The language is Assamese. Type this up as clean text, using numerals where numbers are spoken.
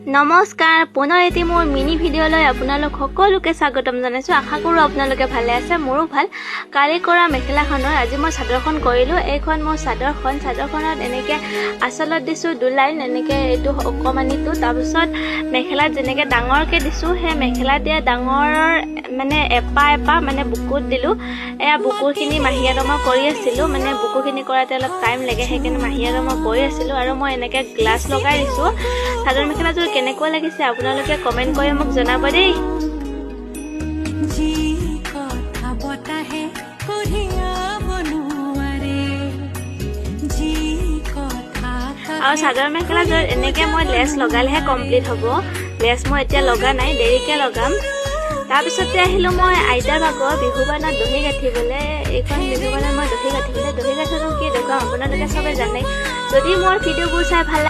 নমস্কাৰ, পুনৰ এটি মোৰ মিনি ভিডিঅ'লৈ আপোনালোক সকলোকে স্বাগতম জনাইছোঁ। আশা কৰোঁ আপোনালোকে ভালে আছে। মোৰো ভাল। কালি কৰা মেখেলাখনৰ আজি মই চাদৰখন কৰিলোঁ। এইখন মোৰ চাদৰখন। চাদৰখনত এনেকৈ আঁচলত দিছোঁ দুলাইন এনেকৈ, এইটো অকণমানিটো। তাৰপিছত মেখেলাত যেনেকৈ ডাঙৰকৈ দিছোঁ, সেই মেখেলা দিয়া ডাঙৰৰ মানে এপা এপা মানে বুকুত দিলোঁ। এয়া বুকুৰখিনি মাহী আৰু মই কৰি আছিলোঁ। মানে বুকুখিনি কৰাতে অলপ টাইম লাগে, সেইকাৰণে মাহী আৰু মই কৰি আছিলোঁ। আৰু মই এনেকৈ গ্লাছ লগাই দিছোঁ। চাদৰ মেখেলাযোৰ কেনেকুৱা লাগিছে, আপোনালোকে কমেণ্ট কৰি মোক জনাব দেই। যি কথা বতাহে কঢ়িয়াব নোৱাৰে, যি কথা আৰু চাদৰ মেখেলাযোৰত এনেকৈ মই লেচ লগালেহে কমপ্লিট হ'ব। লেচ মই এতিয়া লগা নাই, দেৰিকৈ লগাম। তাৰপিছতে আহিলোঁ মই আইতাৰ ভাগৰ বিহুৱানত দহি গাঁঠিবলৈ। এইখন বিহুৱানত মই দহি গাঁঠিবলৈ। দহি গাঁঠাটো কি দেখুৱাম, আপোনালোকে চবে জানে। যদি মোৰ ভিডিঅ'বোৰ চাই ভাল